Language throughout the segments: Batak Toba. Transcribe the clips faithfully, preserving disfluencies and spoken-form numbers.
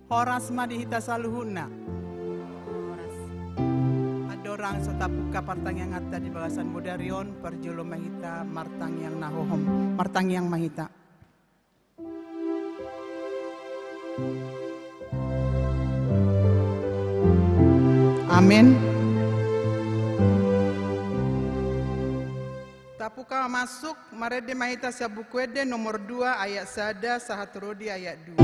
Horas ma di hita saluhutna. Horas. Andorang so tapungka partangianganta di bagasan bodari on, parjolo ma hita martangiang na hohom. Martangiang ma hita. Amen. Tapungka masuk, marende ma hita sian Buku Ende nomor dua ayat sada sahat ro di ayat dua.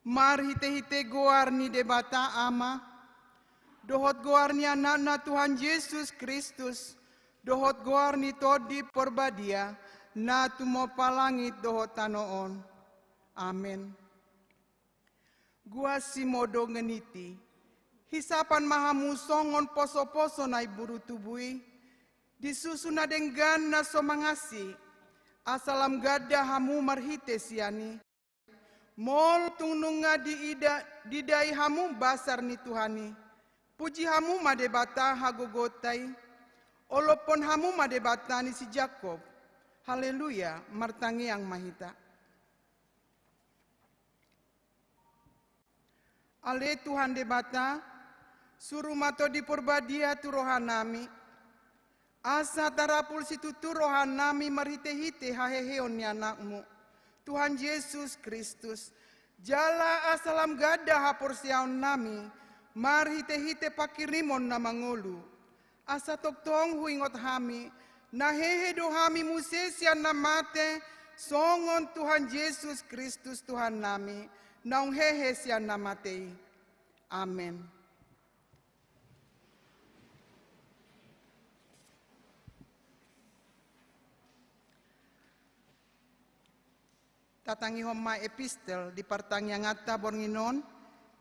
Marhitehite goar ni Debata Ama, dohot goar ni Anakna Tuhan Jesus Kristus, dohot goar ni Tondi Porbadia, na tumompa langit dohot tano on. Amen. Guas simodongan i, hisapan ma hamu songon posoposo na imburu tubu i, Di susu na denggan na so mangansi, asa lam ganda hamu marhite sian i. Molo tung nunga diida-, didai hamu basar ni Tuhan i, puji hamu ma Debata hagogoonta i, olophon hamu ma Debata ni si Jakob. Haleluya, martangiang ma hita. Ale Tuhan Debata, suru ma Tondi Parbadia tu rohanami, asa tarapul situtu rohanami marhite-hite haheheon ni Anakmu, Tuhan Jesus Kristus, jala asa lam ganda haporseaonnami marhite-hite panghirimon na mangolu. Asa tongtong huingot hami, na hehe do hami muse sian na mate, songon Tuhan Jesus Kristus Tuhannami, naung hehe sian na mate i. Amen. Tatangihon ma epistel di partangianganta borngin on,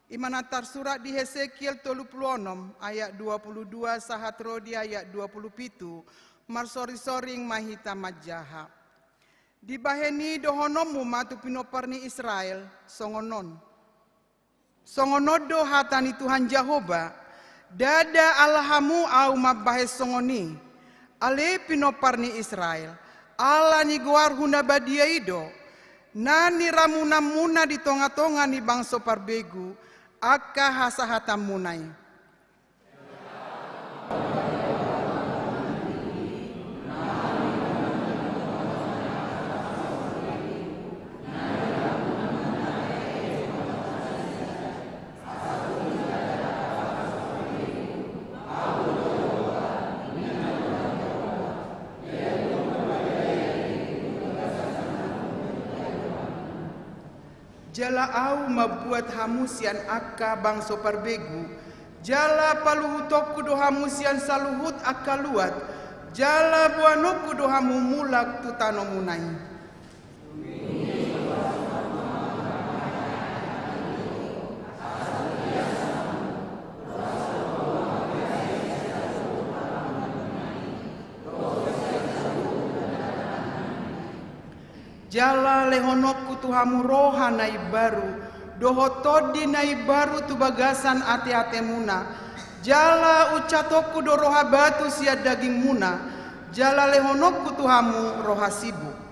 i ma na tarsurat di Hesekiel tolu pulu onom ayat dua pulu dua sahat ro di ayat dua pulu pitu, marsorisoring ma hita manjaha. Dibahen i dohononmu ma tu pinompar ni Israel, songon on. Songon on do hata ni Tuhan Jahowa, ndada ala hamu ahu mambahen songon i, ale pinompar ni Israel, ala ni goarhu na badia i do, na niramunanmuna di tonga-tonga ni bangso parbegu, angka hasahatanmuna i. Jala ahu mambuat hamu sian angka bangso parbegu, jala paluhutonku do hamu sian saluhut angka luat, jala boanonku do hamu mulak tu tanomuna i. Jala lehononku tu hamu roha na imbaru, dohot tondi na imbaru tu bagasan ate-atemuna, jala uncatonku do roha batu sian dagingmuna, jala lehononku tu hamu roha sibuk.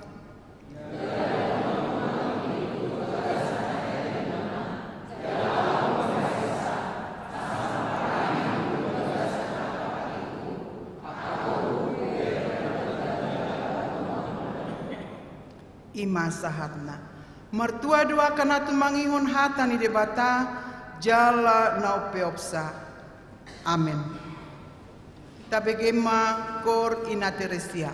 I ma sahatna. Martua do angka na tumangihon hata ni Debata, jala na umpeopsa. Amen. Tabege ma Kor Ina Teresia.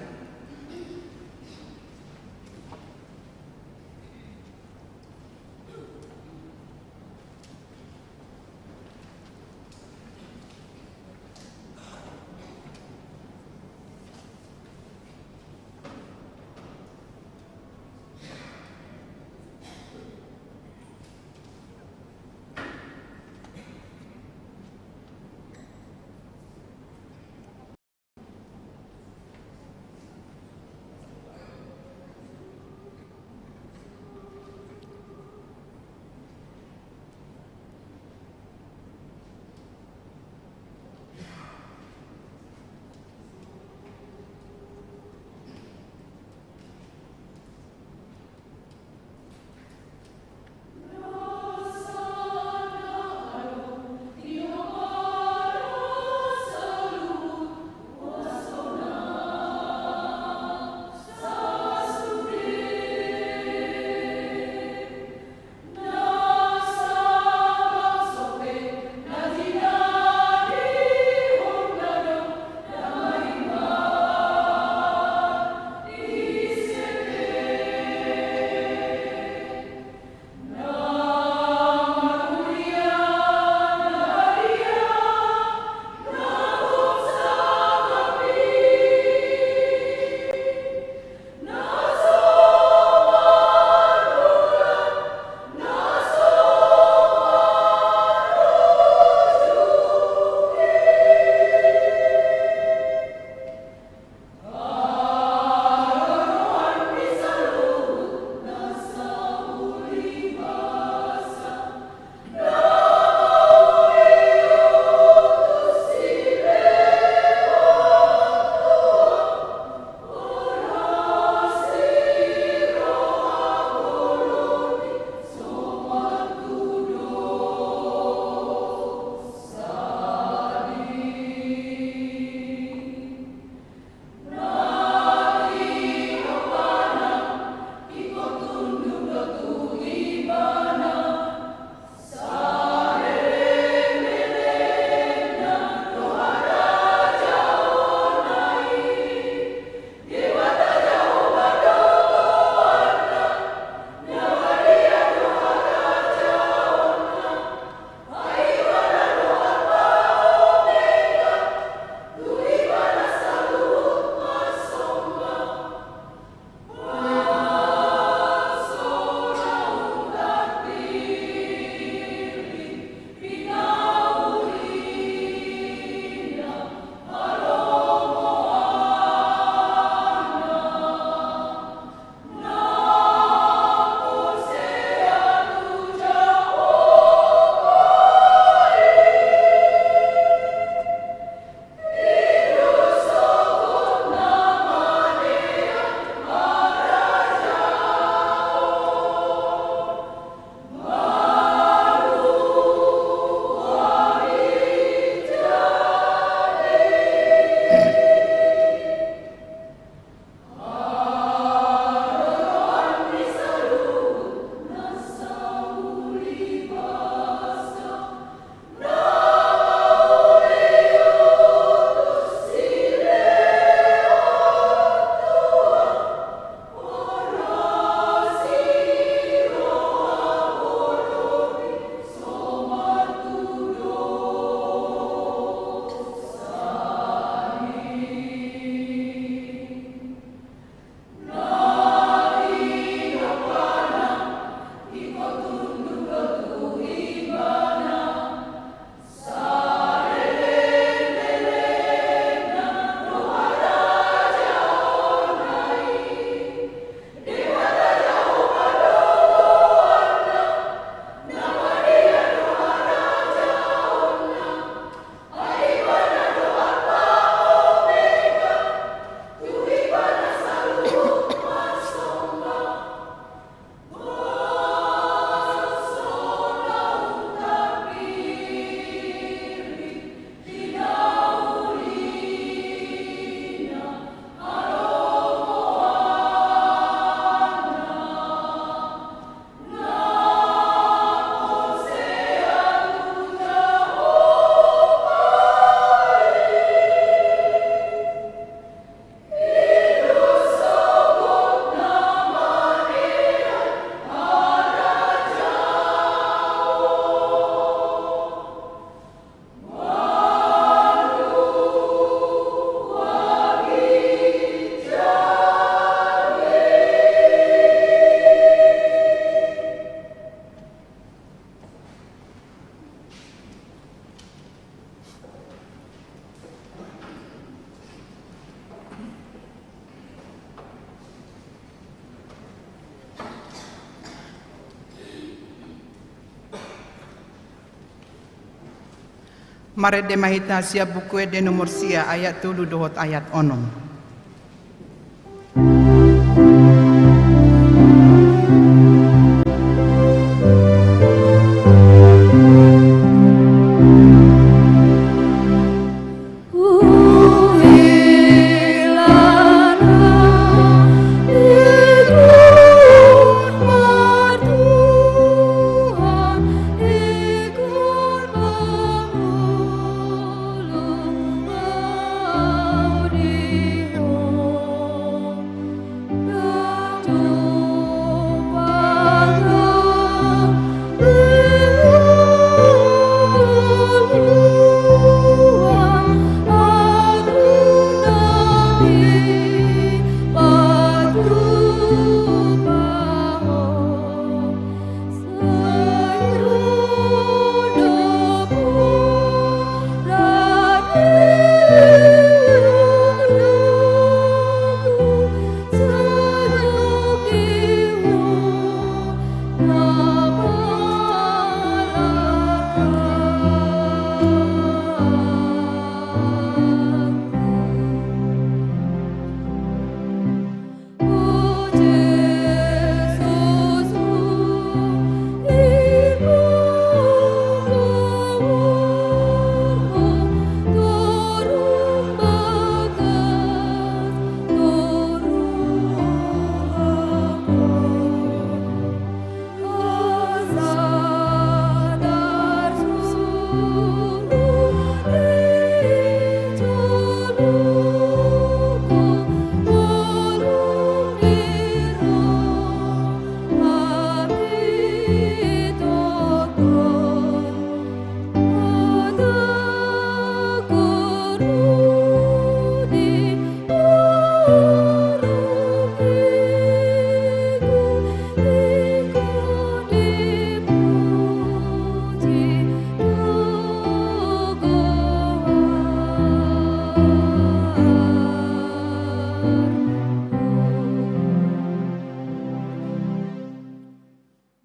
Marende ma hita sian Buku Ende nomor sia, ayat tolu dohot ayat onom.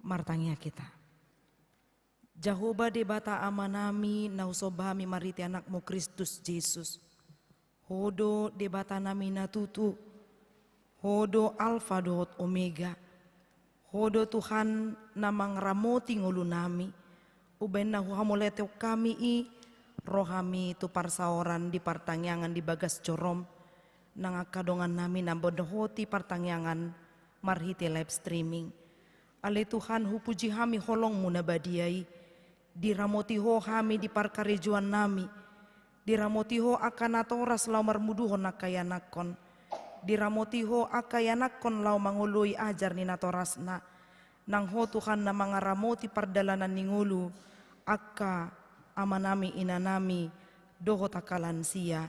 Martangiang hita. Jahowa Debata Amanami, na husomba hami marhite Anakmu Kristus Jesus. Ho do Debatanami na tutu, Ho do Alfa dohot Omega, Ho do Tuhan na mangaramoti ngolunami. Umbahen na huhamauliatehon hami i, ro hami tu parsaoran di partangiangan di bagas joroM, nang angka dongannami na mandohoti partangiangan marhite live streaming. Ale Tuhan, hupuji hami holongMu na badia i. Diramoti Ho hami di parkarejoannami. Diramoti Ho angka natoras laho marmuduhon angka ianakhon. Diramoti Ho angka ianakhon laho mangoloi ajar ni natorasna. Nang Ho Tuhan na mangaramoti pardalanan ni ngolu angka amanami, inanami, dohot angka lansia.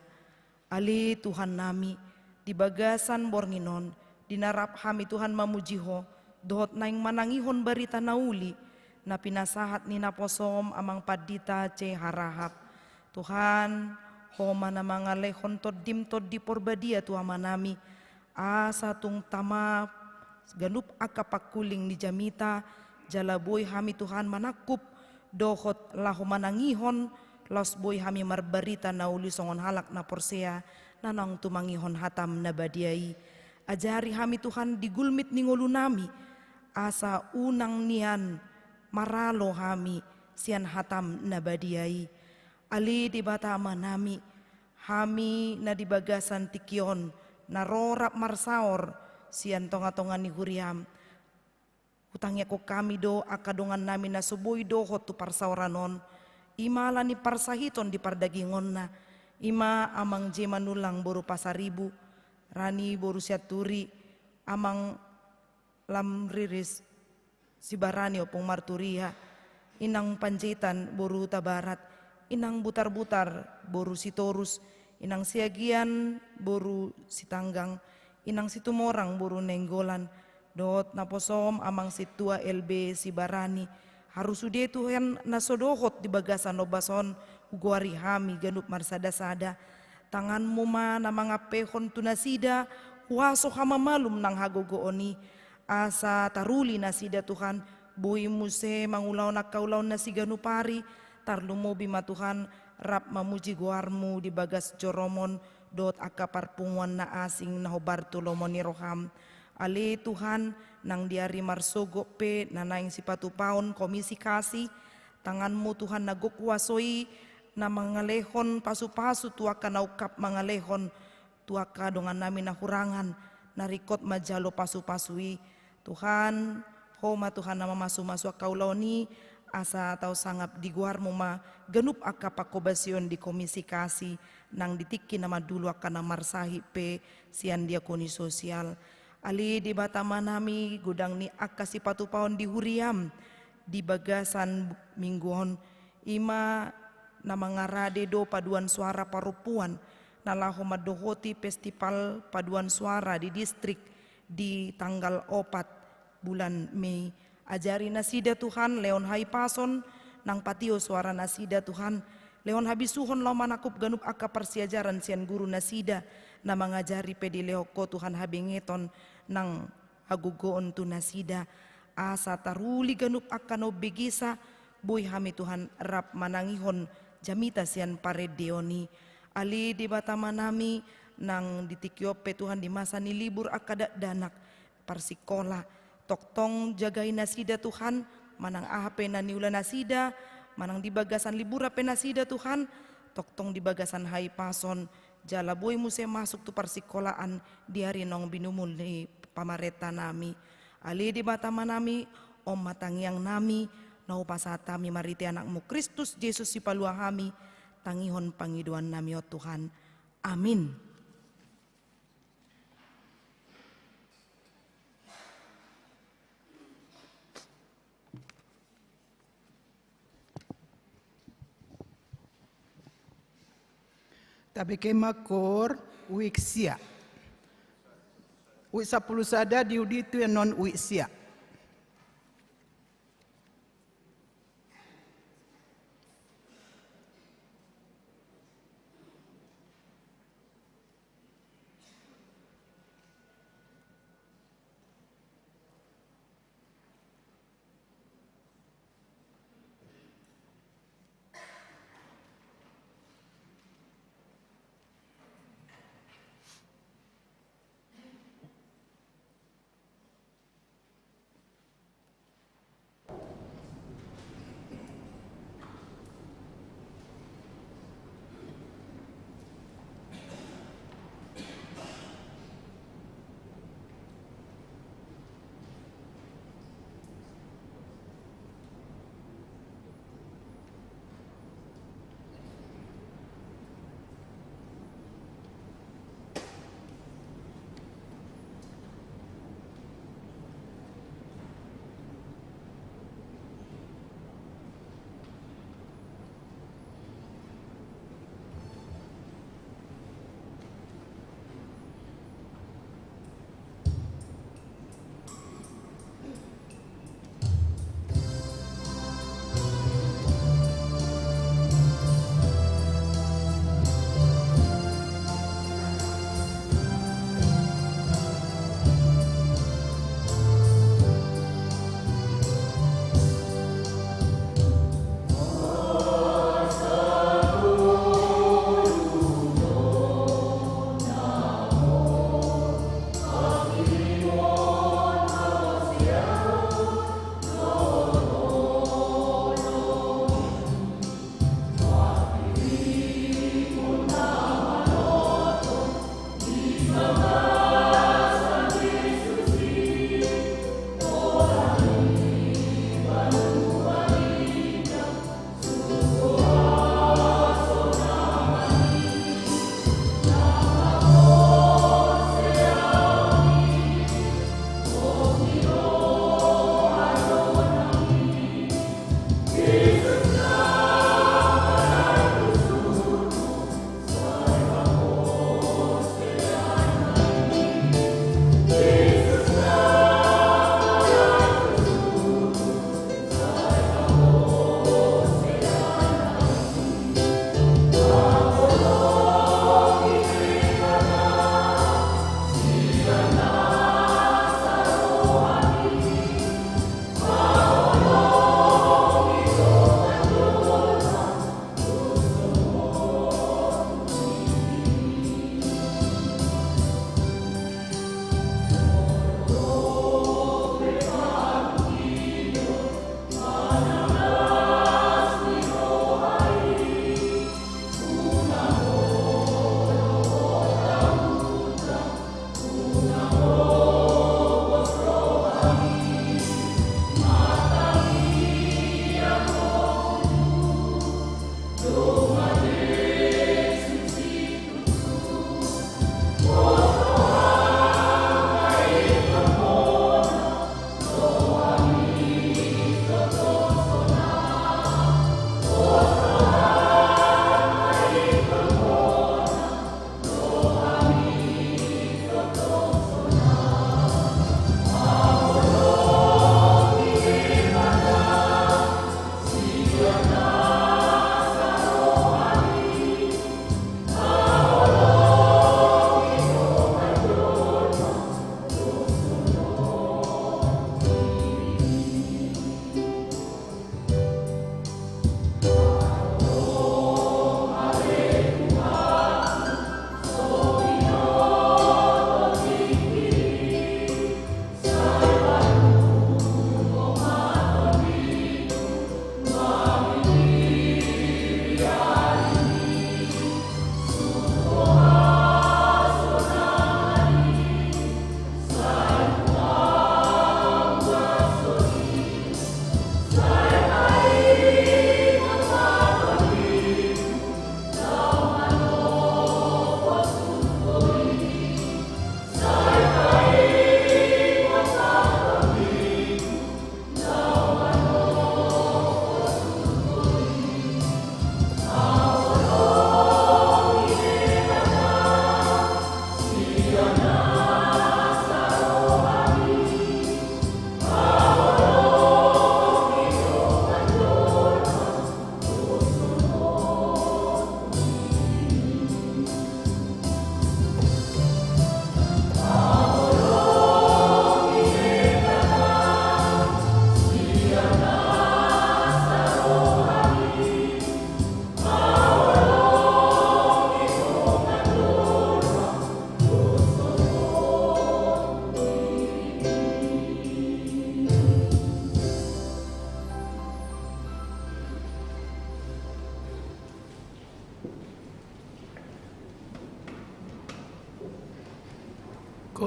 Ale Tuhannami, di bagasan borngin on, di na rap hami Tuhan mamuji Ho, dohot naeng manangihon barita na uli, na pinasahat ni naposoM amang pandita C H Rahab. Tuhan, Ho ma na mangalehon TondiM Tondi Porbadia tu amanami, asa tung tama ganup angka pangkuling ni jamita, jala boi hami Tuhan manangkup, dohot laho manangihon, laos boi hami marbarita na uli songon halak na porsea, na naung tumangihon hataM na badia i. Ajari hami Tuhan di gulmit ni ngolunami, asa unang nian maralo hami sian hataM na badia i. Ale Debata Amanami, hami na di bagasan tingki on, na ro rap marsaor sian tonga-tonga ni huriaM. Hutangiangkon hami do angka dongannami na so boi dohot tu parsaoran on, i ma ala ni parsahiton di pardagingonna, i ma amang J Manullang boru Pasaribu, Rani boru Sianturi, amang Lamriris Sibarani Ompung Marturia, inang Panjaitan boru Hutabarat, inang Butarbutar boru Sitorus, inang Siagian boru Sitanggang, inang Situmorang boru Nainggolan, dohot naposoM amang Sintua L B Sibarani. Haru sude Tuhan na so dohot di bagasan ombas on, hugoari hami ganup marsada-sada. TanganMu ma na mangampehon tu nasida huaso hamamalum nang hagogoon i. Asa taruli nasida Tuhan, boi muse mangulahon angka ulaon na siganup ari, tarlumobi ma Tuhan, rap mamuji goarmu di bagas joromon dohot angka parpunguan na asing na hombar tu lomo ni roham. Ale Tuhan, nang di ari marsogot pe na naeng sipatupaon Komisi Kasi, tanganmu Tuhan na gok huaso i, na mangalehon pasupasu tu angka na ungkap mangalehon, tu angka dongannami na hurangan, na ringkot manjalo pasupasu i. Tuhan, Ho ma Tuhan na mamasumasu angka ulaon i, asa tau sangap di goarmu ma ganup angka panghobasion di Komisi Kasi, nang di tingki na mandulu angka na marsahit pe sian diakoni sosial. Ale Debata Amanami, godang ni angka sipatupaon di huriam di bagasan minggu on, i ma na mangarade do paduan suara parompuan na laho mandohoti festival paduan suara di distrik di tanggal opat bulan Mei. Ajari nasida Tuhan, lehon hahipason, nang patio suara nasida Tuhan, lehon habisuhon laho manangkup ganup angka parsiajaran sian guru nasida, na mangajari pe dilehon Ho Tuhan habengeton nang hagogoon tu nasida, asa taruli ganup angka na umbegesa, boi hami Tuhan rap manangihon jamita sian parendeon i. Ale Debata Amanami, nang di tingki on pe Tuhan di masa ni libur angka dakdanak parsikola, tongtong jagai nasida Tuhan, manang aha pe na niula nasida, manang di bagasan libur pe nasida Tuhan, tongtong di bagasan hahipason, jala boi muse masuk tu parsikolaan di ari naung binumul ni pamarentanami. Ale Debata Amanami, on ma tangiangnami, na hupasahat hami marhite Anakmu Kristus Jesus Sipalua hami, tangihon pangidoannami on Tuhan. Amin. Tabege ma koor uik sia. Uik sampulu sada diuduti annon uik sia.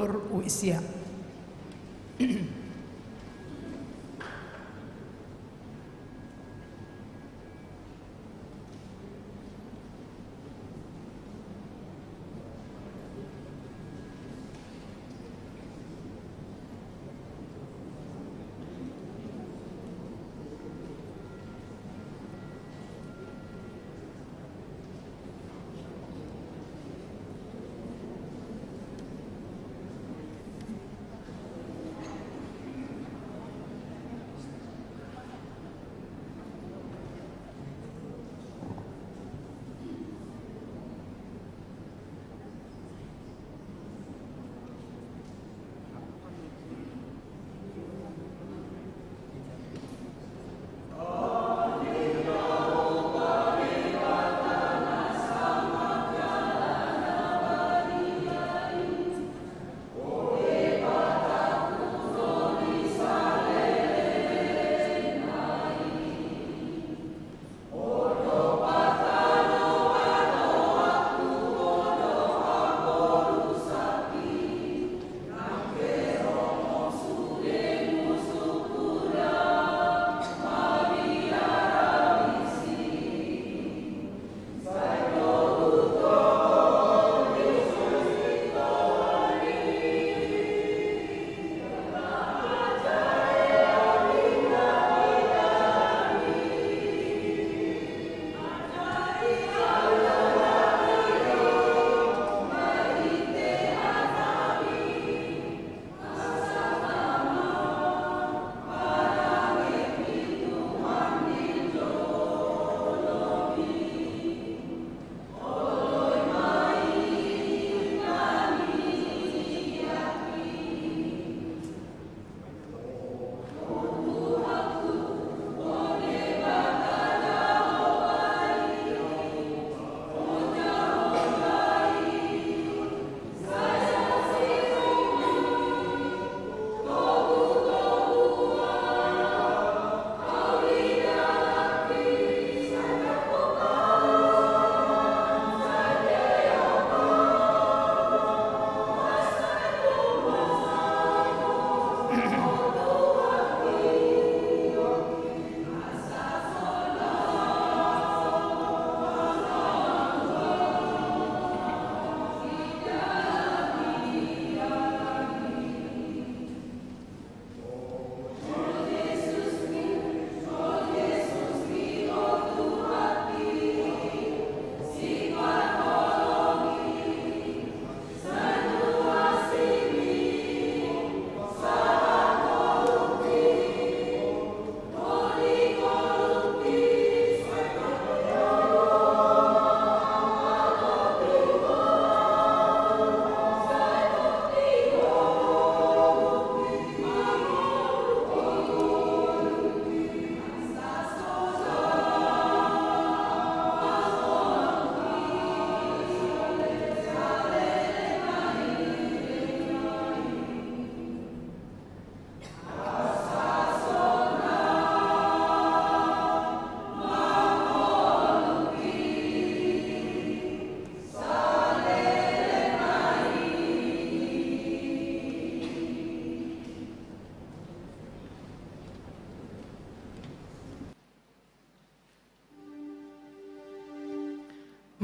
Usia.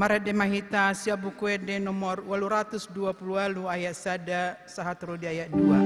Marende ma hita sian Buku Ende nomor ualu ratus dua pulu ualu ayat sada sahat ro di ayat dua.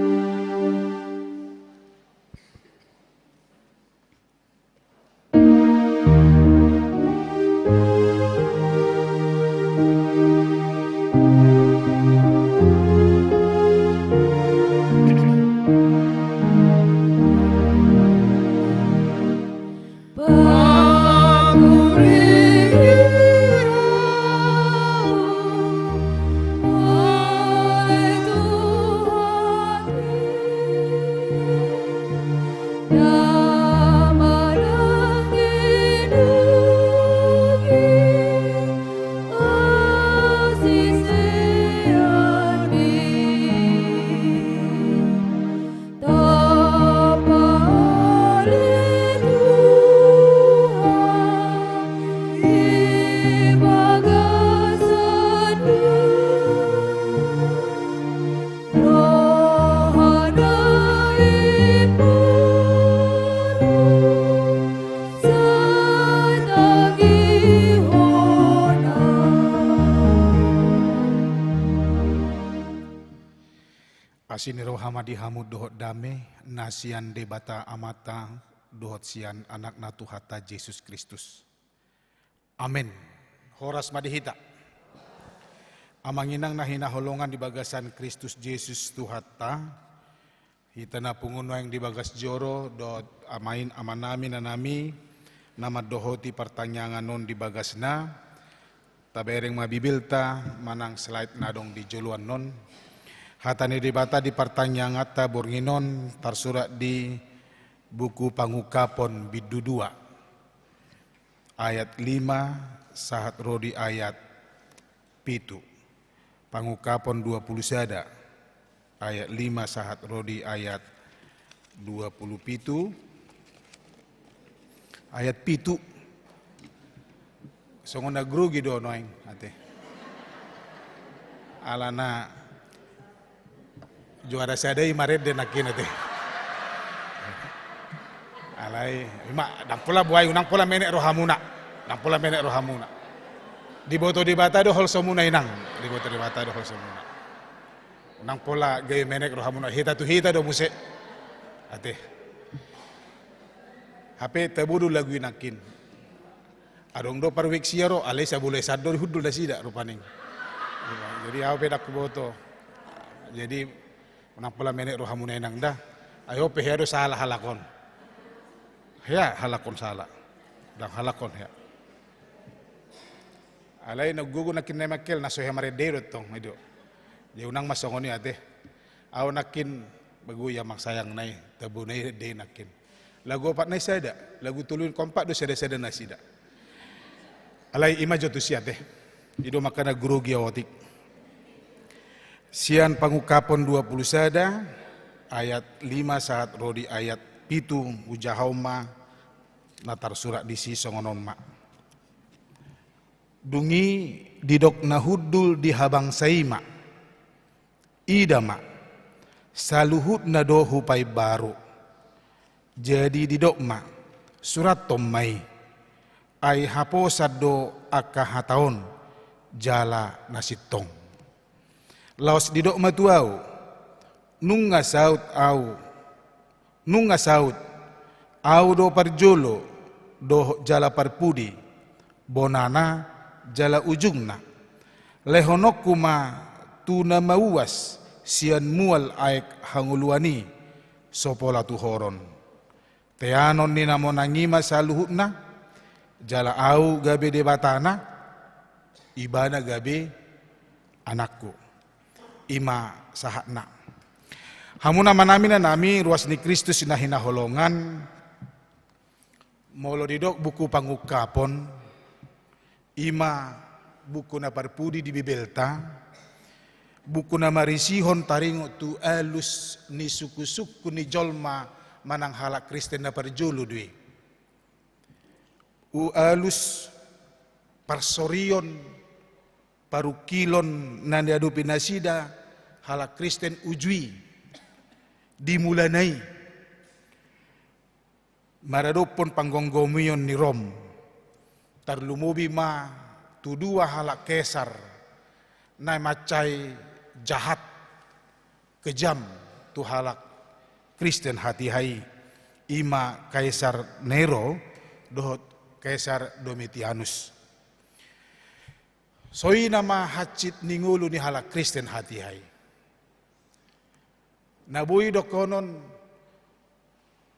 Asi ni roha ma di hamu dohot dame na sian Debata Amanta dohot sian Anakna Tuhanta Jesus Kristus. Amen. Horas ma di hita. Amang inang na hinaholongan di bagasan Kristus Jesus Tuhanta, hita na pungu nuaeng di bagas joro dohot ama in-, amanami, inanami na mandohoti partangiangan on di bagasna, tabereng ma Bibelta manang slide na adong di joloan on. Hata ni Debata di partangianganta borngin on tarsurat di buku Pangungkapon bindu dua, ayat lima sahat ro di ayat pitu. Pangungkapon dua pulu sada, ayat lima sahat ro di ayat dua pulu pitu. Ayat pitu. Songon na grogi do nuaeng, ate. Alana juara sada i marende nangkin, ate. Alai, ima, ndang pola buai, unang pola menek rohamuna. Ndang pola menek rohamuna. Diboto Debata do holsomuna, inang. Diboto Debata do holsomuna. Unang pola gabe menek rohamuna. Hita tu hita do muse. Ate. Hape tabo do lagu i nangkin. Adong do parweksia ro, alai sabulai sandor hundul nasida rupani. Jadi au pe ndang huboto. Jadi unang pola menek rohamuna, inang, da. Ai on pe hea do sala halak on. Hea halak on sala. Ndang halak on hea. Alai na gogo nangkin na i, Michael, na so hea marende do tong, i do. Jadi unang ma songon i, ate. Au nangkin, begu i amang sayang na i, tabo na i, rende nangkin. Lagu opat na i sada, lagu tolu i, kompak do sada-sada nasida. Alai ima jo tusi, ate. I do makana grogi au otik. Sian Pangungkapon dua pulu sada, ayat lima sahat ro di ayat pitu, hujahahon ma na tarsurat disi, songon on ma. Dung i didok na hundul di habangsa i ma, "Ida ma, saluhutna do hupaimbaru." Jadi didok ma, "Surathon ma i, ai haposan do angka hata on jala na sintong." Laos didok ma tu au, "Nunga saut au, nunga saut, au do parjolo dohot jala parpudi, bonana jala ujungna. Lehononku ma tu na mauas sian mual aek hangoluan i, so pola tuhoron. Teanon ni na monang i ma saluhutna, jala au gabe Debatana, ibana gabe anakku." Ima sahatna. Hamu amanami, inanami, ruas ni Kristus na hinaholongan, molo didok buku Pangungkapon, ima buku na parpudi di Bibelta, buku na marisihon taringot tu alus ni sungkun-sungkun ni jolma manang halak Kristen na parjolo do i. Tu alus parsorion, parungkilon na niadopi nasida halak Kristen uju i di mulana i, maradophon panggomgomion ni Rom, tarlumobi ma tu dua halak kesar na mansai jahat, kejam tu halak Kristen hatiha i, ima Kaisar Nero dohot Kaisar Domitianus. Songon i nama hansit ni ngolu ni halak Kristen hatiha i. Na boi dohonon,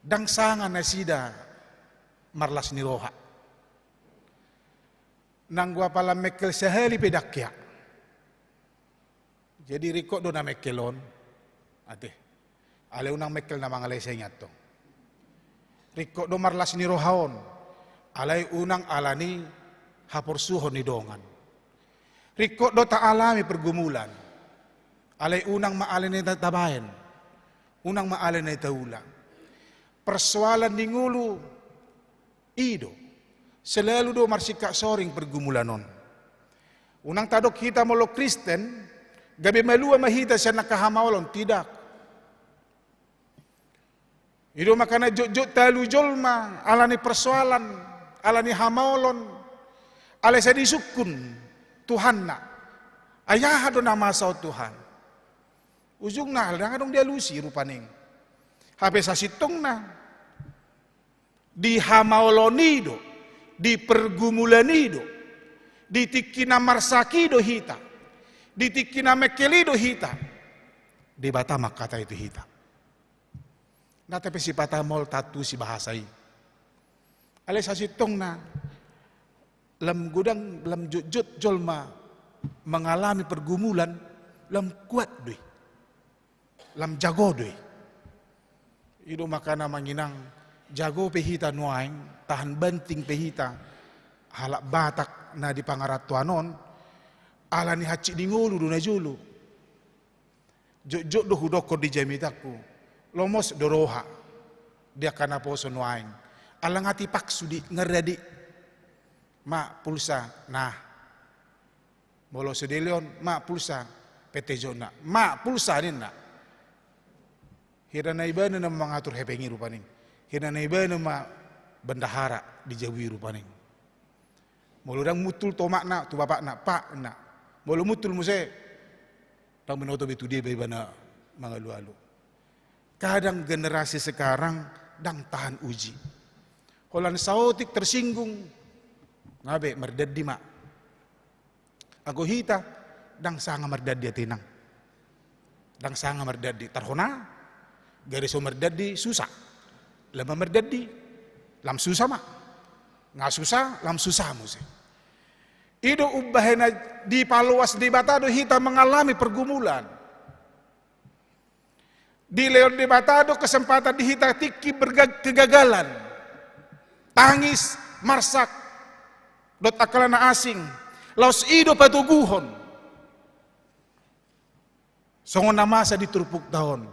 ndang sanga nasida marlas ni roha. Nanggo apala mengkel sahali pe ndang hea. Jadi ringkot do na mengkel on, ate. Alai unang mengkel na mangalesei antong. Ringkot do marlas ni roha on, alai unang alani haporsuhon ni dongan. Ringkot do taalami pergumulan, alai unang ma alani na tabaen, unang ma alani na taula. Persoalan ni ngolu i do. Selalu do marsingkat soring pergumulan on. Unang tadok hita molo Kristen, gabe malua ma hita sian angka hamaolon, tidak. I do makana jotjot talu jolma alani persoalan, alani hamaolon, alai sai disungkun Tuhanna. Ai aha do na masa on, Tuhan? Ujungna ndang adong dialusi rupani. Hape sasintongna di hamaolon i do, di pergumulan i do, di tingki na marsak i do hita, di tingki na mengkel i do hita. Debata mangkatai tu hita. Ndang pe sipata maol taantusi bahasa i. Alai sasintongna lam godang, lam jotjot jolma mangalami pergumulan, lam kuat do i. Lam jago do i. I do makana amang inang, jago pe hita nuaeng, tahan banting pe hita, halak Batak na di pangarantoan on, alani hansit ni ngolu do na jolo. Jotjot do hudokkon di jamitangku, lomos do roha di angka naposo nuaeng. Alai nga dipaksu di, nga rade. Ma pulsa, nah. Molo so dilehon, ma pulsa, P T J na. Ma pulsa ninna. Hira na ibana na mangatur hepeng i rupani. Hira na ibana ma bendahara di jabu i rupani. Molo ndang mutul tu omakna, tu bapakna, pak, na. Molo mutul muse, ndang binoto be tu dia be ibana mangalualu. Kadang generasi sekarang ndang tahan uji. Holan saotik tersinggung, nga be mardandi ma. Anggo hita, ndang sanga mardandi ate inang. Ndang sanga mardandi, tarhona, gari so mardandi, susa. Lam ma mardandi, lam susa ma. Nga susa, lam susa muse. I do umbahen na dipaloas Debata do hita mangalami pergumulan. Dilehon Debata do kesempatan di hita tingki berga-, kegagalan. Tangis, marsak, dohot angka na asing. Laos i do patoguhon. Songon na masa di turpukta on.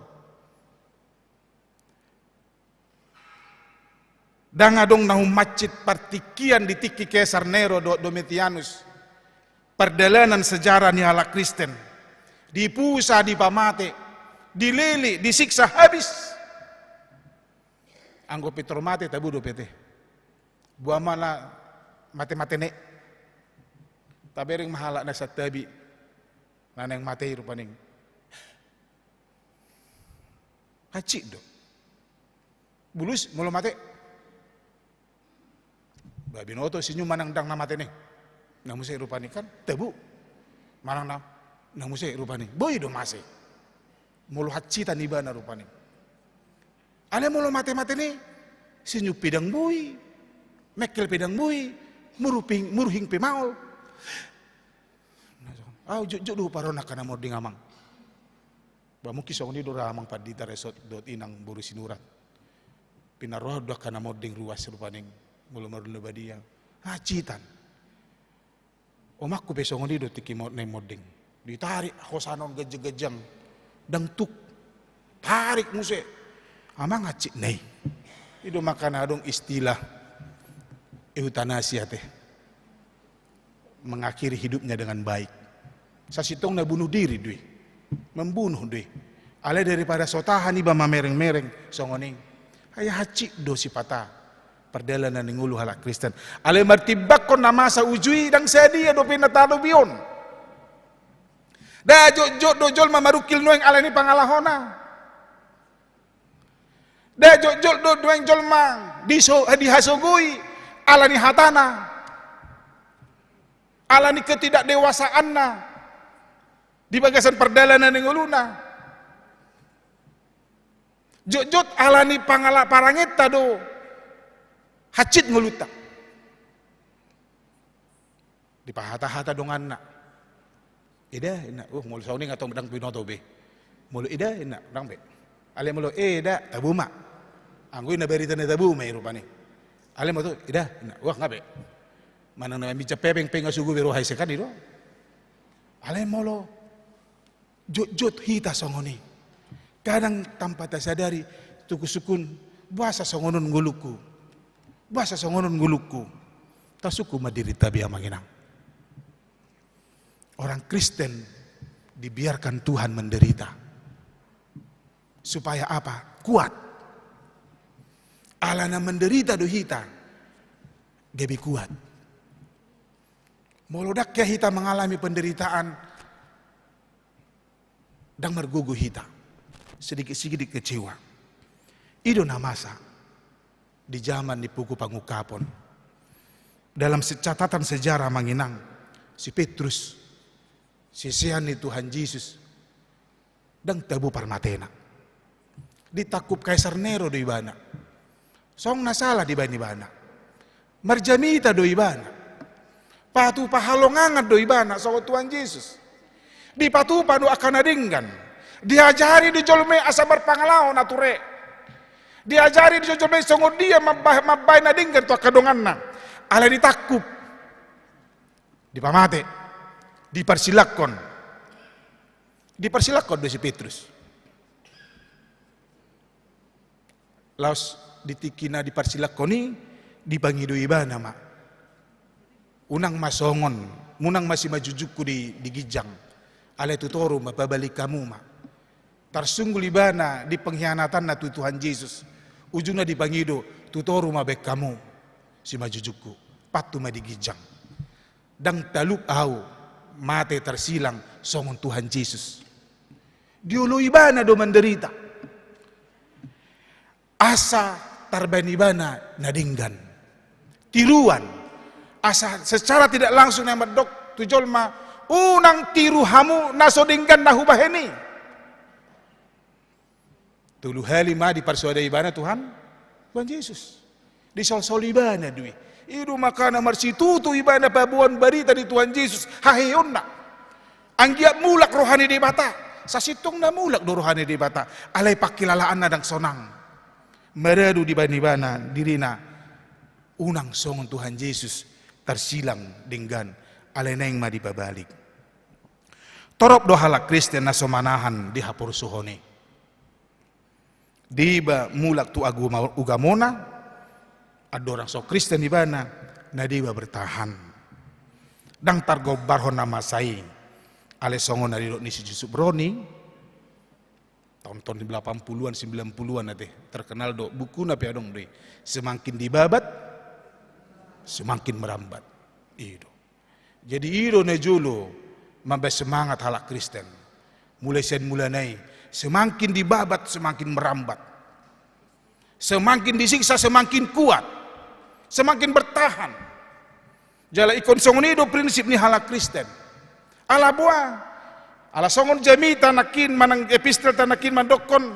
Ndang adong na humhansit partingkian di tingki Kesar Nero dohot Domitianus. Pardalanan sejarah ni halak Kristen. Dipusa, dipamate, dilele, disiksa habis. Anggo pintor mate, tabu dope ate. Boha ma na mate-mate ne. Tabereng ma halak na santabi. Na naeng mate i rupani. Hansit do. Bulus molo mate. Ba binoto sinyum manang ndang na mate ne. Na muse rupani kan. Tabu. Manang na, na muse rupani. Boi do mate. Molo hansitan ibana rupani. Alai molo mate-mate ne, sinyum pe ndang boi, mengkel pe ndang boi, muruhing, muruhing pe maol. Ahu jotjot do huparrohahon angka na mording amang. Ba mungkin songon i do ra amang pandita resort dohot inang boru Sinurat. Pinarrohahon do angka na mording ruas rupani molo marula badia. Hansitan. Omakku pe songon i do tingki mo-, naeng mording. Ditarik hosana on ganjang-ganjang. Ndang tuk. Tarik muse. Amang hansit na i. I do makana adong istilah eutanasia ate. Mengakhiri hidupnya dengan baik. Sasintongna bunuh diri do i. Membunuh do i. Alai daripada so tahan iba mamereng-mereng songon i. Ai hansit do sipata. Pardalanan ni ngolu halak Kristen. Alai martimbangkon na masa uju i ndang sadia dope na tahadopi on. Nda jotjot do jolma marungkil nuaeng alani pangalahona. Nda jotjot do nuaeng jolma diso-, dihasogoi alani hatana. Alani ketidakdewasaanna di bagasan pardalanan ni ngoluna. Jotjot alani pangala-, parangenta do hansit ngolunta. Dipahata-hata donganna. Eda, inna, uh, molo songon i nga tong ndang binoto be. Molo eda, inna, ndang be. Alai molo eda, tabu ma. Anggo i na barita na tabu ma i rupani. Alai molo tu, eda, inna, wah, nga be. Manang na minjam hepeng pe nga sogo be roha i, ise kan i do. Alai molo jotjot hita songon i. Kadang tanpa tasadari, tung husungkun, boasa songon on ngolungku. Boasa songon on ngolungku. Tasungkun ma dirinta be amang inang. Orang Kristen dibiarkan Tuhan menderita. Supaya apa? Kuat. Alana menderita do hita, gabe kuat. Molo ndang hea hita mangalami penderitaan, Ndang margogo hita, sedikit-sedikit kecewa. I do na masa di zaman ni pogu pangungkapon. Dalam se-, catatan sejarah, amang inang, si Petrus, sisean ni Tuhan Jesus, ndang tabo parmatena. Ditangkup Kaisar Nero do ibana. Songon na sala dibaen ibana. Marjamita do ibana. Patupa halongangan do ibana songon Tuhan Jesus. Dipatupa do angka na denggan. Diajari do jolma i asa marpangalaho na ture. Diajari do jolma i songon dia mambahen, mambahen na denggan tu angka donganna. Alai ditangkup. Dipamate. Diparsilangkon. Diparsilangkon do si Petrus. Laos di tingki na diparsilangkon i, dipangido ibana ma. Unang ma songon, unang ma simanjujungku di, di ginjang. Alai tu toru ma pabalingkon hamu ma. Tarsunggul ibana di pengkhianatanna tu Tuhan Jesus. Ujungna dipangido, tu toru ma baen hamu simanjujungku. Pathu ma di ginjang. Ndang talup ahu mate tarsilang songon Tuhan Jesus. Dioloi ibana do manderita. Asa tarbaen ibana na denggan. Tiruan. Asa secara tidak langsung na mandok tu jolma, unang tiru hamu na so denggan na hubahen i. Tolu hali ma diparsoada ibana Tuhan, Tuhan Jesus. Disolsol ibana do i. I do makana marsitutu ibana paboaon barita di Tuhan Jesus, haheheonna. Anggiat mulak roha ni Debata. Sasintongna mulak do roha ni Debata. Alai pangkilalaanna ndang sonang. Maradu dibaen ibana dirina unang songon Tuhan Jesus tarsilang denggan. Alai naeng ma dipabalik. Torop do halak Kristen na so manahan di haporsuhon i. Deba mulak tu agama, ugamona, andorang so Kristen ibana, na deba bertahan. Ndang targombarhon na masa i. Alai songon na nidok ni si Yusuf Roni, tahun-tahun delapan puluhan, sembilan puluhan ate, terkenal do, bukuna pe adong do i. Semakin dibabat, semakin merambat. I do. Jadi i do na jolo mambaen semangat halak Kristen. Mulai sian mulana i, semakin dibabat, semakin merambat. Semakin disiksa, semakin kuat. Semakin bertahan. Jala ingkon songon i do prinsip ni halak Kristen. Ala boha, ala songon jamita nangkin manang epistelta nangkin mandokkon,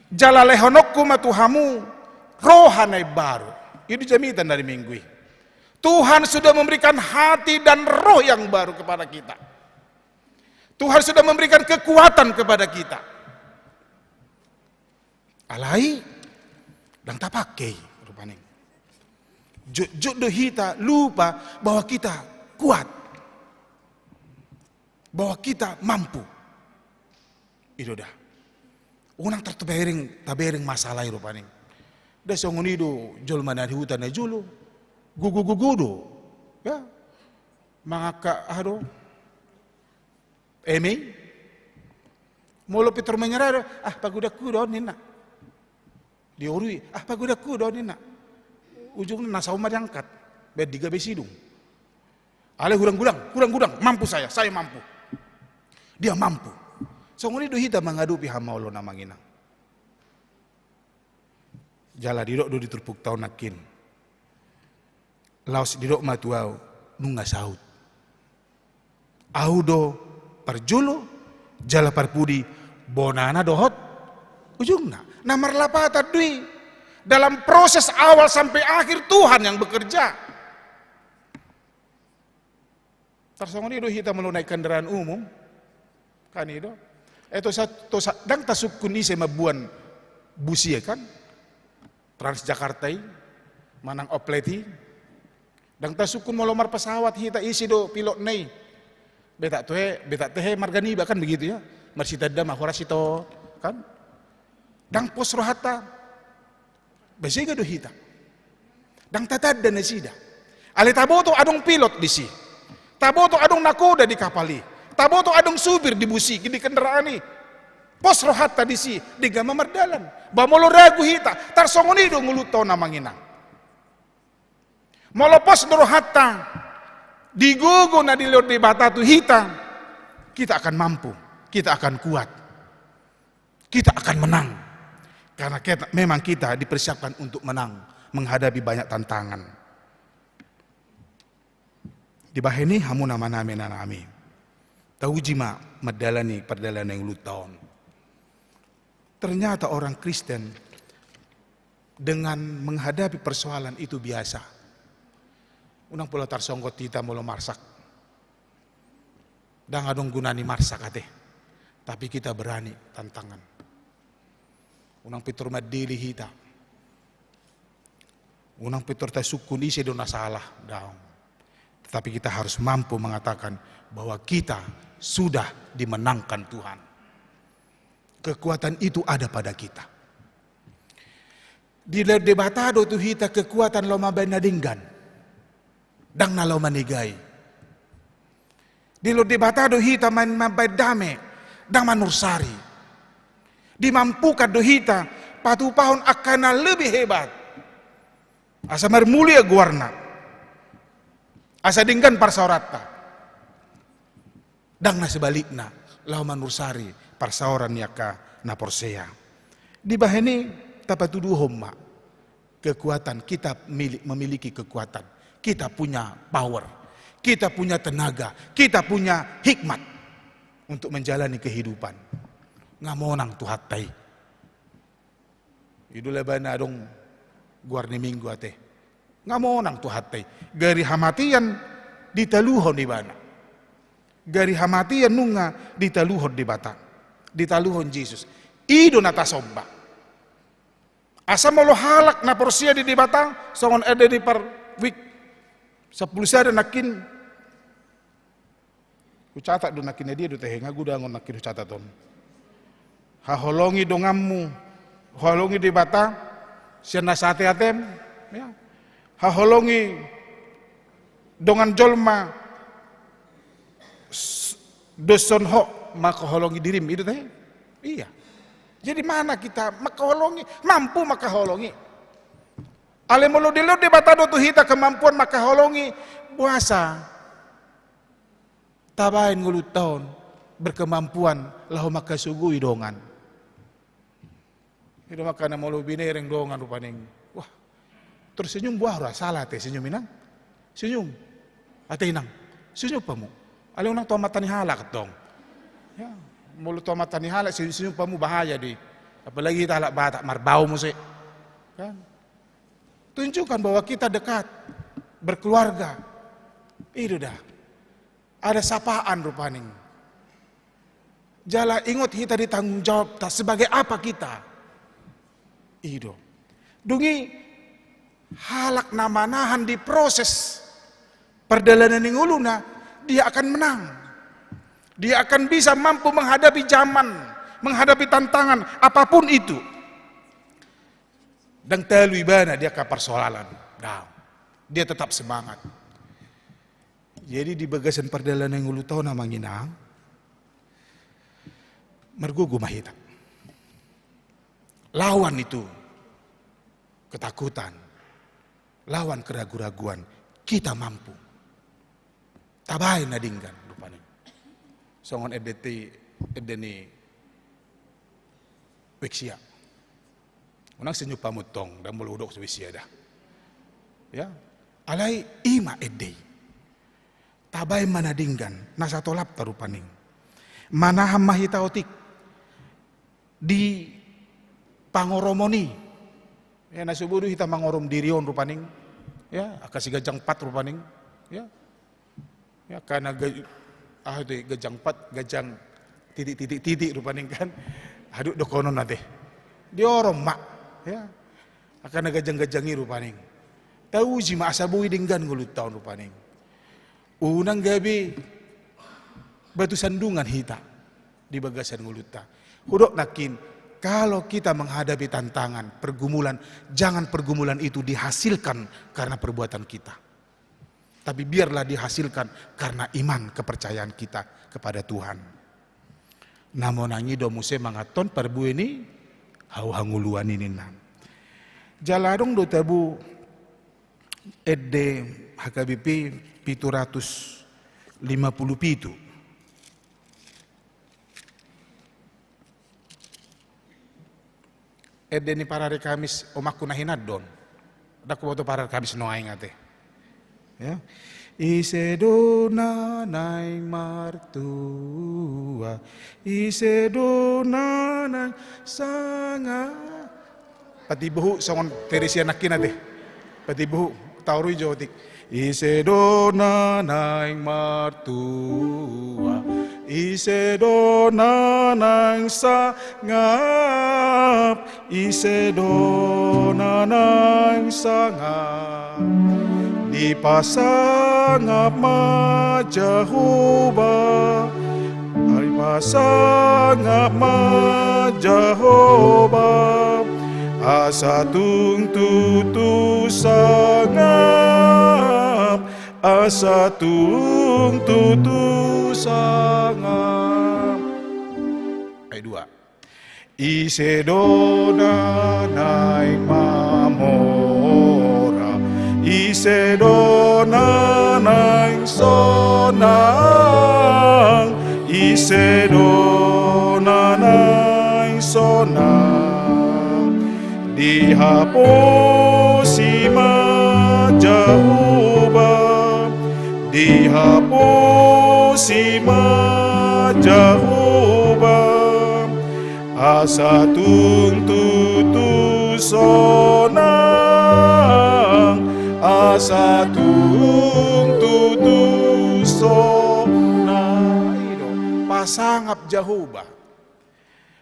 jala lehononku ma tu hamu roha na imbaru. I do jamita na di minggu i. Tuhan sudah memberikan hati dan roh yang baru kepada kita. Tuhan sudah memberikan kekuatan kepada kita. Alai, ndang tapake i, rupani. Jotjot do hita lupa bahwa kita kuat. Bahwa kita mampu. I do da. Unang tar tabereng, tabereng masalah i rupani. Da songon i do jolma na di huta na jolo. Gogo-gogo do. Ya. Mangangkat, aha do. Eme i. Molo pintor menyerah do. Ah, pagodangku do ninna. Diorui, ah, pagodangku do ninna. Ujungna na sauma diangkat. Baen di gabe sidung. Alai hurang godang, hurang godang, mampu saya, saya mampu. Dia mampu. Songon i do hita mangadopi hamaolon, amang inang. Jala didok do di turpukta on nangkin. Laos didok ma tu ahu, nunga saut. Ahu do parjolo, jala parpudi, bonana dohot ujungna. Na marlapatan do i. Dalam proses awal sampai akhir Tuhan yang bekerja. Tarsongon i do hita molo naik kendaraan umum. Kan i do. Eh, tosa, tosa, ndang tasungkun ise mamboan bus i, kan? Transjakarta i, manang Oplet i. Ndang tasungkun molo marpesawat hita, ise do pilotna i. Betak tu he, betak tu he marga niba, kan begitu ya. Marsitanda ma, horas ito, kan? Ndang pos rohanta. Basega do hita. Ndang tatanda nasida. Alai taboto adong pilot disi. Taboto adong nakoda di kapal i. Taboto adong supir di bus i, di kendaraan i. Pos rohanta disi, denggan ma mardalan. Ba molo ragu hita, tarsongon i do ngolunta on, amang inang. Molo pos do rohanta, Di gogo na dilehon Debata tu hita, kita akan mampu, kita akan kuat, kita akan menang. Karena kita, memang kita dipersiapkan untuk menang menghadapi banyak tantangan. Dibahen i, hamu na maname na nami, tauji ma mandalani pardalanan ni ngolunta on. Ternyata orang Kristen dengan menghadapi persoalan itu biasa. Unang pola tarsonggot hita molo marsak. Ndang adong guna ni marsak ate. Tapi kita berani tantangan. Unang pintor mandele hita. Unang pintor tasungkun ise do na sala, daong. Tetapi kita harus mampu mengatakan bahwa kita sudah dimenangkan Tuhan. Kekuatan itu ada pada kita. Dilehon Debata do tu hita kekuatan laho mambahen na denggan, ndang na laho manegai. Dilehon Debata do hita mambahen dame, ndang manursari. Dimampukan do hita patupahon angka na lebih hebat, asa marmulia goarna, asa denggan parsaoranta, ndang na sebalikna, laho manursari parsaoran ni angka na porsea. Dibahen i, tapatuduhon ma kekuatan, kita mili-, memiliki kekuatan, kita punya power, kita punya tenaga, kita punya hikmat untuk menjalani kehidupan. Nga monang Tuhanta i. I do labana adong goar ni Minggu ate. Nga monang Tuhanta i. Gari hamatian ditaluhon ibana. Gari hamatian nunga ditaluhon Debata, ditaluhon Jesus. I do na tasomba. Asa molo halak na porsea di Debata, songon ende ni parwijk sampulu sada nangkin. Hucatat do nangkin, dia do tehe, nga godang on nangkin hucatat on. Haholongi donganmu, haholongi Debata sian na sateatem, ya. Haholongi dongan jolma, s-, doshon ho mangkaholongi dirim, i do tehe. Iya. Jadi mana kita mangkaholongi, mampu mangkaholongi. Alai molo dilehon Debata do tu hita kemampuan mangkaholongi, boasa tabahen ngolunta on berkemampuan laho mangkasugui dongan. I do makana molo binereng dongan rupani, wah, tersenyum, boha ra, sala ate senyum, Inang? Senyum ate, Inang? Senyum hamu? Alai unang tu amanta ni halak tong. Ya, molo tu amanta ni halak senyum, senyum hamu, bahaya do i. Apalagi hita halak Batak, marbau muse. Kan? Tunjukkan bahwa kita dekat, berkeluarga. I do da. Ada sapaan rupani. Jala ingot hita di tanggung jawabta, sebagai apa kita. I do. Dung i halak na manahan di proses pardalanan ni ngoluna, dia akan menang. Dia akan bisa mampu menghadapi zaman, menghadapi tantangan apapun itu. Ndang talu ibana di angka parsoalan. Ndang. Dia tetap semangat. Jadi di bagasan pardalanan ni ngolunta on, Amang Inang, margogo ma hita. Lawan itu ketakutan, lawan keragu-raguan, kita mampu. Tabahen na denggan rupani. Songon ende ti, ende ni wijk sia. Unang senyum hamu tong, ndang molo hudok so wijk sia da. Ya. Alai i ma ende i. Tabahen ma na denggan, na satolapta rupani. Manahan ma hita otik di pangoromon i. Ya, na so boi do hita mangorom diri on rupani. Ya, angka si ganjang pat rupani. Ya. Ya, karena ga-, ah, itu ganjang pat, ganjang titik, titik, titik rupani kan. Aduk dohonon ate. Diorom ma. Ya. Angka na ganjang-ganjang i rupani. Tauji ma asa boi denggan ngolunta on rupani. Unang gabe batu sandungan hita di bagasan ngolunta. Hudok nangkin, kalau kita menghadapi tantangan, pergumulan, jangan pergumulan itu dihasilkan karena perbuatan kita. Tapi biarlah dihasilkan karena iman, kepercayaan kita kepada Tuhan. Na monang i do muse manganhon parbue ni hau hangoluan i ninna. Jala adong do tabu ende H K B P pitu ratus lima puluh pitu. Ende ni parari Kamis omakku na hinan do on. Ndang huboto parari Kamis nuaeng ate. Ya. Ise do na naeng martua, ise do na naeng sangap. Patimbo hu songon Teresia nangkin ate. Patimbo hu, taorui jo otik. Ise do na naeng martua, ise do na naeng sangap, ise do na naeng sangap. Dipasangap ma Jahowa, dipasangap ma Jahowa, asa tung tutu sangap, asa tung tutu sangap. Ayat dua. Ise do na naeng mamora, ise do na naeng sonang, ise do na naeng sonang. Dihaposi ma Jahowa, dihaposi ma Jahowa, asa tung tutu sonang, asa tung tutu sonang. I do, pasangap Jahowa.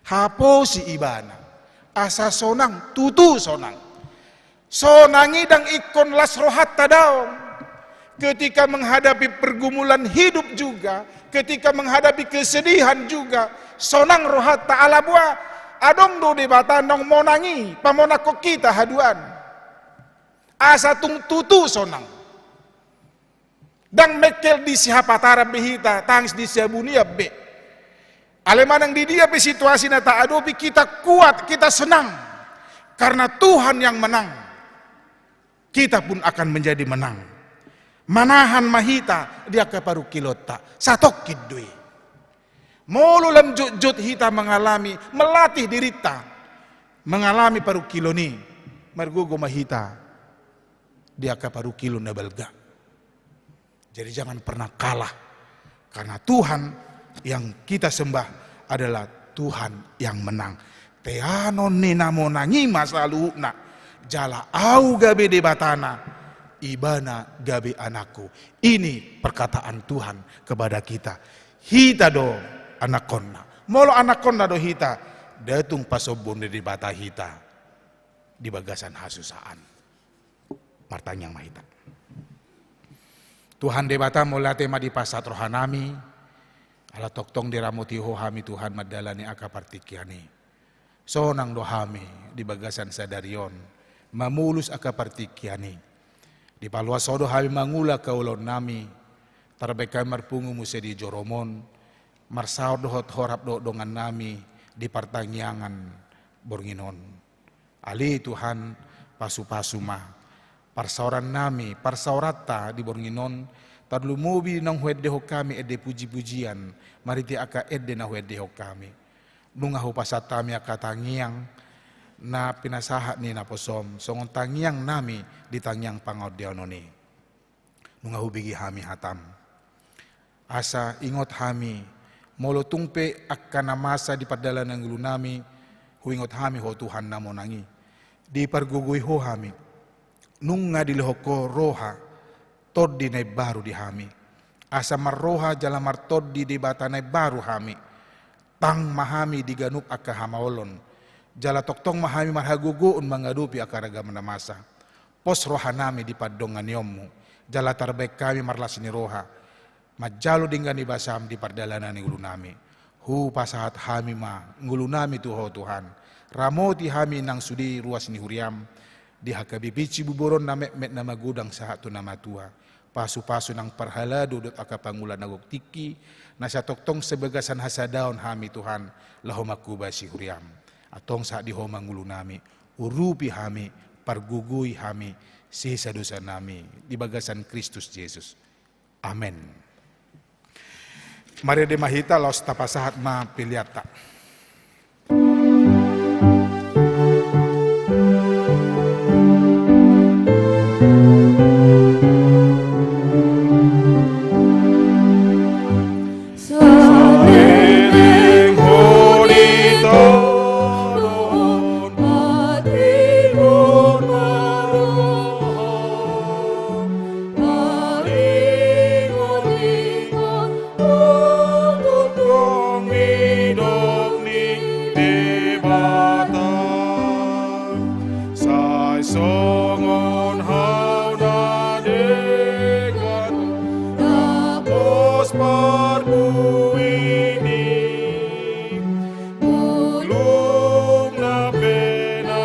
Haposi ibana. Asa sonang, tutu sonang. Sonang i ndang ingkon las rohanta daong. Ketika menghadapi pergumulan hidup juga, ketika menghadapi kesedihan juga, sonang rohanta ala boha adong do Debata naung monangi, pamonangkon hita haduan. Asa tung tutu sonang. Ndang mengkel di sihapataran be hita, tangis di sihabunian be. Alai manang di dia pe situasi na taadopi, kita kuat, kita senang. Karena Tuhan yang menang, kita pun akan menjadi menang. Manahan ma hita di angka parungkilonta, satongkin do i. Molo lam jotjot hita mengalami, melatih dirinta, mengalami parungkilon i, margogo ma hita di angka parungkilon na balga. Jadi jangan pernah kalah, karena Tuhan yang kita sembah adalah Tuhan yang menang. Teanon ni na monang i ma saluhutna, jala Au gabe Debatana, Ibana gabe anakku. Ini perkataan Tuhan kepada kita. Hita do anakkonna. Molo anakkonna do hita, nda tung pasombuon ni Debata hita di bagasan hasusaan. Martangiang ma hita. Tuhan Debata, mauliate ma dipasahat rohanami, ala tongtong diramoti Ho hami Tuhan mandalani angka partingkian i. Sonang do hami di bagasan sadari on, mamolus angka partingkian i. Dipaloas Ho do hami mangula angka ulaonnami, tarbaen hami marpungu muse di jorom on, marsaor dohot horhap dohot dongannami di partangiangan borngin on. Ale Tuhan, pasupasu ma parsaorannami, parsaoranta di borngin on, tarlumobi naung huendehon hami ende pujipujian, marhite angka ende na huendehon hami. Nunga hupasahat hami angka tangiang na pinasahat ni naposom, songon tangiangnami di tangiang pangaondeanon i. Nunga hubege hami hatam. Asa ingot hami, molo tung pe angka na masa di pardalanan ni ngolunami, huingot hami Ho Tuhan na monang i. Dipargogoi Ho hami. Nunga dilehon Ho roha, tondi na imbaru di hami. Asa marroha jala martondi Debata na imbaru hami. Tang ma hami di ganup angka hamaolon. Jala tongtong ma hami marhagogoon mangadopi angka ragam na masa. Pos rohanami di pandonganionmu. Jala tarbaen hami marlas ni roha manjalo denggan ni basam di pardalanan ni ngolunami. Hupasahat hami ma ngolunami tu Ho Tuhan. Ramoti hami nang sude ruas ni huriam. Di H K B P Cibubur on na metmet na magodang sahat tu na matua. Pasupasu nang parhalado dohot angka pangula na gok tingki, na sai tongtong sabagasan hasadaon hami Tuhan, laho manghobasi huriam. Antong sahat di Ho ma ngolunami, urupi hami, pargogoi hami sesa dosanami di bagasan Kristus Jesus. Amen. Marende ma hita, laos tapasahat ma peleanta. Sai songon hau na denggan, na pos parbuini, bulungna pe na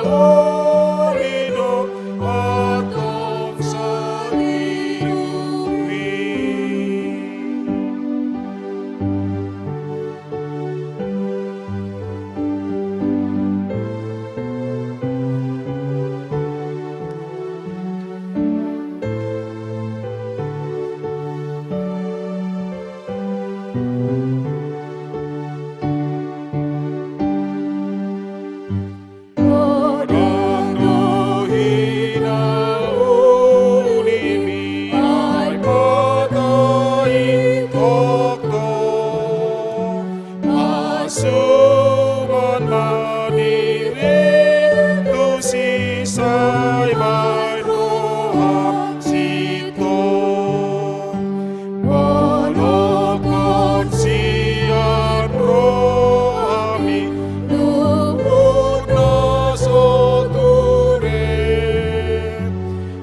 uli do, antong sadiluhut. Godang do hinaulimi ai patai toktok, asuman ma dirintusi sai baen roha sintong. Manophon sian rohami luhut na so ture,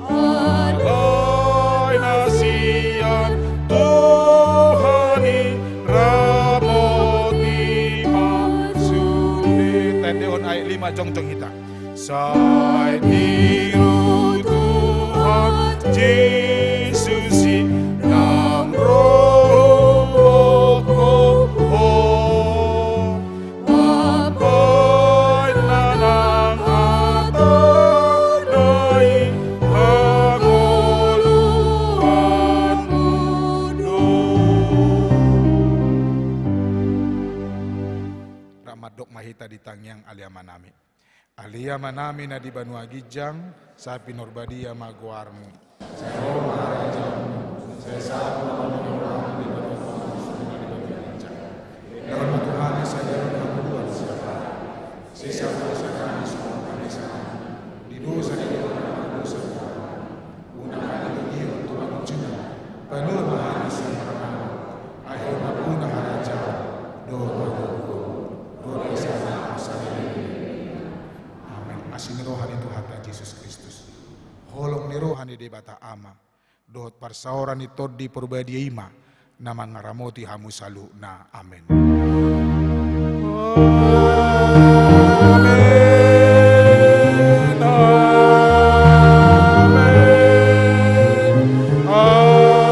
alai na sian Tuhan i ramoti ma sude. Tendehon ayat lima, jongjong hita. Sai tiru Tuhan Jesus i nang ro ho, ho, ho. Ambaen ma nang hatana i hangoluanmu do. Rap mandok ma hita di tangiang Ale Amanami. Ale Amanami na di banua ginjang, sai pinarbadia ma goarmu. Sai ro ma harajaonmu, sai saut ma lomo ni roham di banua tonga songon na di banua ginjang. Endahon ma tu hami sadari on hangoluan siapari. Sesa ma dosa nami songon panesanami di dosa ni dongan na mardosa tu hami. Unang hami togihon tu pangunjunan, palua ma hami sian pangago, ai Ho do nampuna harajaon dohot hagogoon dohot hasesaan nang saleleng ni lelengna. Amen. Asi ni roha ni Tuhanta Jesus Kristus, holong ni roha ni Debata Ama, dohot parsaoran ni Tondi Parbadia i ma na mangaramoti hamu saluhutna. Amen. Amen. Amen. Amen.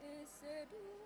Ese dua